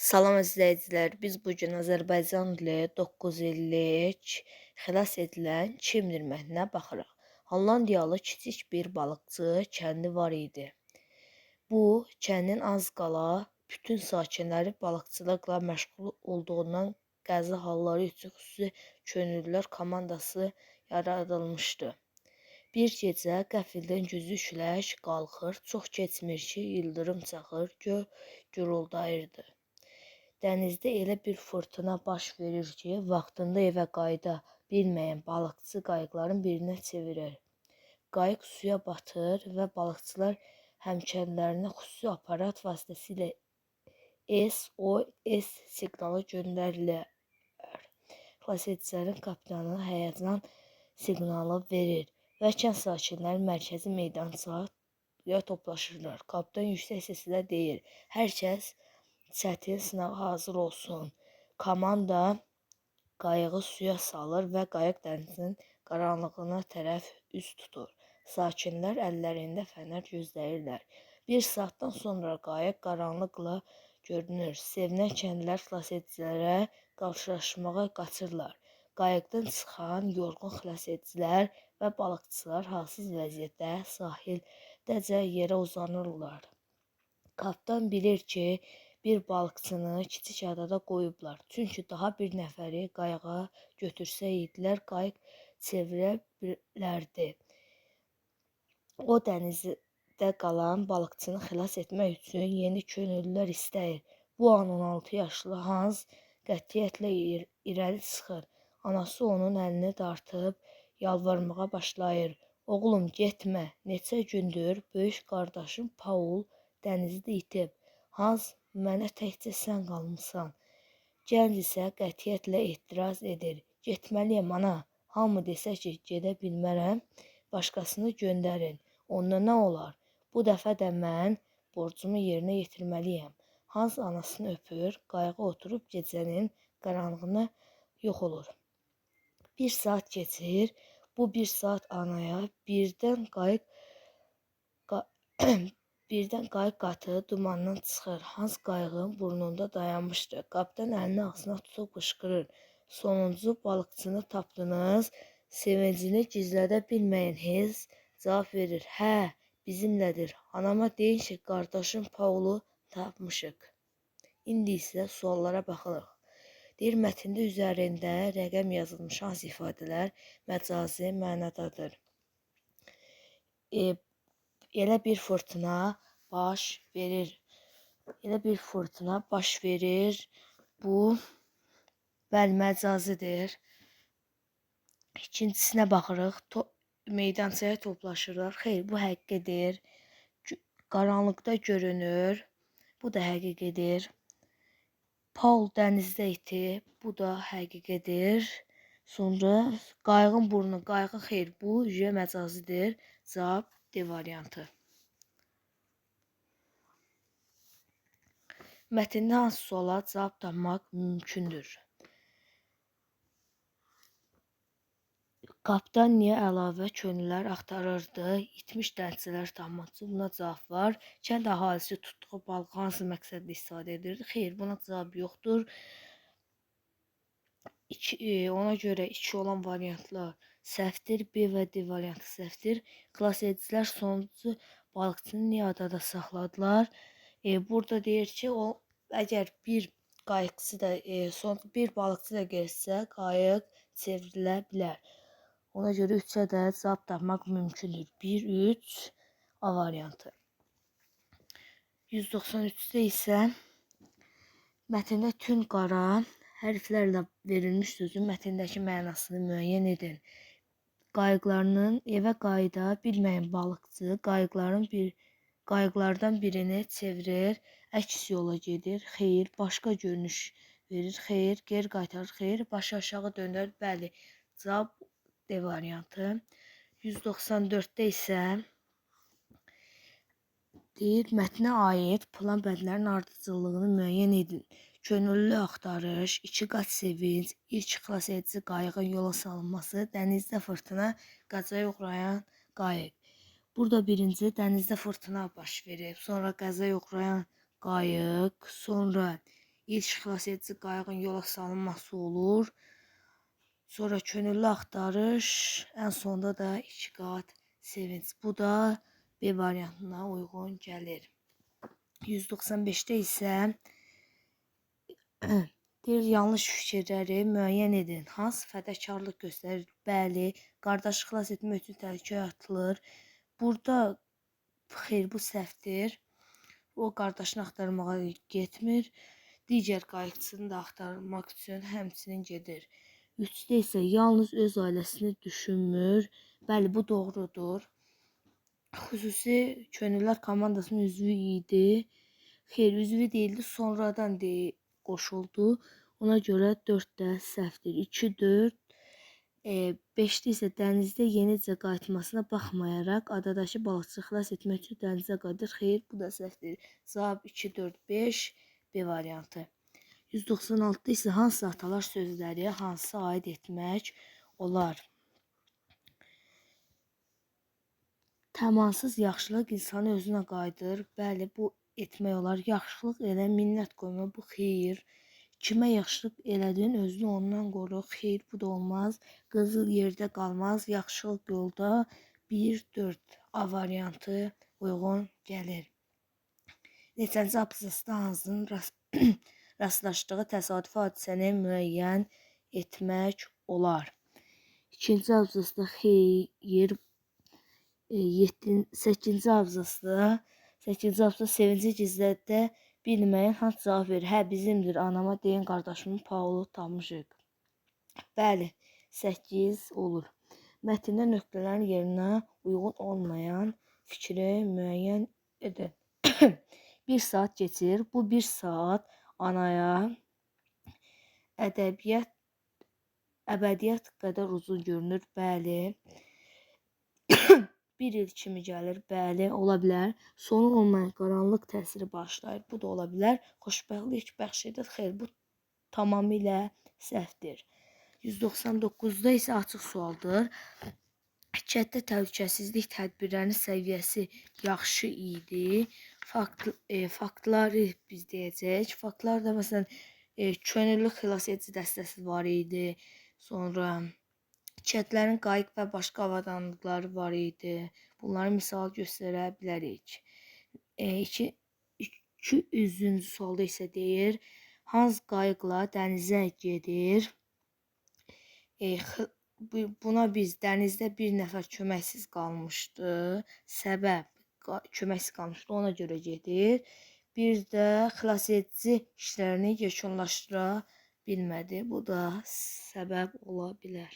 Salam izləyicilər, biz bu gün Azərbaycan dili 9 illik xilas edilən kimdir mətninə baxırıq. Hollandiyalı kiçik bir balıqçı kəndi var idi. Bu kəndin az qala bütün sakinləri balıqçılıqla məşğul olduğundan qəza halları üçün xüsusi könüllülər komandası yaradılmışdı. Bir gecə qəfildən güclü külək qalxır, çox keçmir ki, ildırım çaxır, göy guruldayırdı. Dənizdə elə bir fırtına baş verir ki, vaxtında evə qayıda bilməyən balıqçı qayıqların birinə çevirir. Qayıq suya batır və balıqçılar həmkəndlərinə xüsusi aparat vasitəsilə SOS siqnalı göndərirlər. Xilasedicilərin kapitanı həyəcan siqnalı verir və kənd sakinləri mərkəzi meydançaya toplaşırlar. Kapitan yüksək səslə deyir: "Hər kəs çətin sınağa hazır olsun." Komanda qayığı suya salır və qayıq dənizin qaranlığına tərəf üz tutur. Sakinlər əllərində fənər gözləyirlər. Bir saatdan sonra qayıq qaranlıqla görünür. Sevinən kəndlilər xilasedicilərə qarşılaşmağa qaçırlar. Qayıqdan çıxan yorğun xilasedicilər və balıqçılar halsız vəziyyətdə sahildəcə yerə uzanırlar. Kapitan bilir ki, bir balıqçını kiçik adada qoyublar. Çünki daha bir nəfəri qayığa götürsəydilər, qayıq çevrilə bilərdi. O, dənizdə qalan balıqçını xilas etmək üçün yeni könüllülər istəyir. Bu an 16 yaşlı Hans qətiyyətlə irəli çıxır. Anası onun əlini dartıb yalvarmağa başlayır. "Oğlum, getmə. Neçə gündür böyük qardaşım Paul dənizdə itib. Hans, mənə təkcə sən qalmısan." Gənc isə qətiyyətlə etiraz edir. "Getməliyəm, ana. Hamı desə ki, gedə bilmərəm, başqasını göndərin. Onda nə olar? Bu dəfə də mən borcumu yerinə yetirməliyəm." Hans anasını öpür, qayığa oturub gecənin qaranlığına yox olur. Bir saat keçir. Bu bir saat anaya birdən qayıq qatı dumandan çıxır. Hans qayığın burnunda dayanmışdı. Kapitan əlini ağzına tutub qışqırır: "Sonuncu balıqçını tapdınız." Sevincini gizlədə bilməyən Hans cavab verir: "Hə, bizimlədir. Anama deyin ki, qardaşım Paulu tapmışıq." İndi isə suallara baxırıq. Deyir, mətndə üzərində rəqəm yazılmış hansı ifadələr məcazi mənadadır? Elə bir fırtına baş verir. Elə bir fırtına baş verir. Bu, bəli, məcazidir. İkincisinə baxırıq. Meydançaya toplaşırlar. Xeyr, bu həqiqidir. Qaranlıqda görünür. Bu da həqiqidir. Paul dənizdə itib. Bu da həqiqidir. Sonra qayığın burnu, qayığın xeyr, bu məcazidir. Cavab D variantı. Mətndə hansı suala cavab tapmaq mümkündür? Kapitan niyə əlavə könüllülər axtarırdı? İtmiş dənizçilər tapmaq üçün, buna cavab var. Kənd əhalisi tutduğu balığı hansı məqsədlə istifadə edirdi? Xeyr, buna cavab yoxdur. Ona görə 2 olan variantlar səhvdir. B və D variantı səhvdir. Xilasedicilər sonuncu balıqçını niyə adada saxladılar? Burada deyir ki, o, əgər bir qayıqçı da, son bir balıqçı da gəlsə, qayıq çevrilə bilər. Ona görə 3-ə də cavab tapmaq mümkündür. 1, 3, A variantı. 193-də isə mətndə tünd qara hərflərlə verilmiş sözün mətndəki mənasını müəyyən edin. Qayıqlarının evə qayıda bilməyən balıqçı qayıqlardan birini çevirir, əks yola gedir. Xeyr, başqa görünüş verir. Xeyr, geri qaytarır. Xeyr, başı aşağı döndürür. Bəli, cavab D variantı. 194-də isə deyir, mətnə aid plan bəndlərin ardıcıllığını müəyyən edin. Könüllü axtarış, iki qat sevinc, ilk xilasedici qayığın yola salınması, dənizdə fırtına, qəzaya uğrayan qayıq. Burada birinci dənizdə fırtına baş verib, sonra qəzaya uğrayan qayıq, sonra İlk xilasedici qayığın yola salınması olur. Sonra könüllü axtarış, ən sonda da 2 qat sevinç. Bu da B variantına uyğun gəlir. 195-də isə deyir, yanlış fikirləri müəyyən edin. Hansı fədakarlıq göstərir? Bəli, qardaşı xilas etmək üçün təhlükəyə atılır. Burada xeyr, bu səhvdir. O qardaşını axtarmağa getmir. Digər qayıqçını da axtarmaq üçün həmçinin gedir. 3-də isə yalnız öz ailəsini düşünmür. Bəli, bu doğrudur. Xüsusi könüllülər komandasının üzvü idi. Xeyr, üzvü deyildi, sonradan qoşuldu. Ona görə 4 də səhvdir. 2, 4, 5-də isə dənizdə yenicə qayıtmasına baxmayaraq adadakı balıqçı xilas etmək üçün dənizə qayıdır. Xeyr, bu da səhvdir. Cavab 2, 4, 5, B variantı. 196-da isə hansı atalar sözləri hansı aid etmək olar? Təmansız yaxşılıq insanı özünə qayıdır. Bəli, bu etmək olar. Yaxşılıq elə, minnət qoyma, bu xeyir. Kimə yaxşılıq elədin, özünü ondan qoru. Xeyir, bu da olmaz. Qızıl yerdə qalmaz. Yaxşılıq yolda. 1, 4 A variantı uyğun gəlir. Neçənci abzasda hansının rastlaşdığı təsadüfi hadisəni müəyyən etmək olar? İkinci abzasda xeyir, 8-ci abzasda, 8-ci abzasda sevinci gizlədə bilməyən hansı cavab verir? Hə, bizimdir, anama deyin, qardaşımın Paulu tapmışıq. Bəli, 8 olur. Mətndə nöqtələrin yerinə uyğun olmayan fikri müəyyən edin. 1 saat keçir. Bu 1 saat anaya əbədiyyət qədər uzun görünür. Bəli. 1 il kimi gəlir. Bəli, ola bilər. Sonu olmayan qaranlıq təsiri başlayır. Bu da ola bilər. Xoşbəxtlik bəxş edir. Xeyr, bu tamamilə səhvdir. 199-da isə açıq sualdır. Kənddə təhlükəsizlik tədbirlərinin səviyyəsi yaxşı idi. Faktları biz deyəcək. Faktlar da məsələn, könüllü xilasedici dəstəsi var idi. Sonra kəndlərin qayıq və başqa avadanlıqları var idi. Bunları misal göstərə bilərik. 200-cü sualda isə deyir, Hans qayıqla dənizə gedir. Buna biz dənizdə bir nəfər köməksiz qalmışdı. Səbəb köməksiz qalmışdı, ona görə gedir. Bir də xilasedici işlərini yekunlaşdıra bilmədi. Bu da səbəb ola bilər.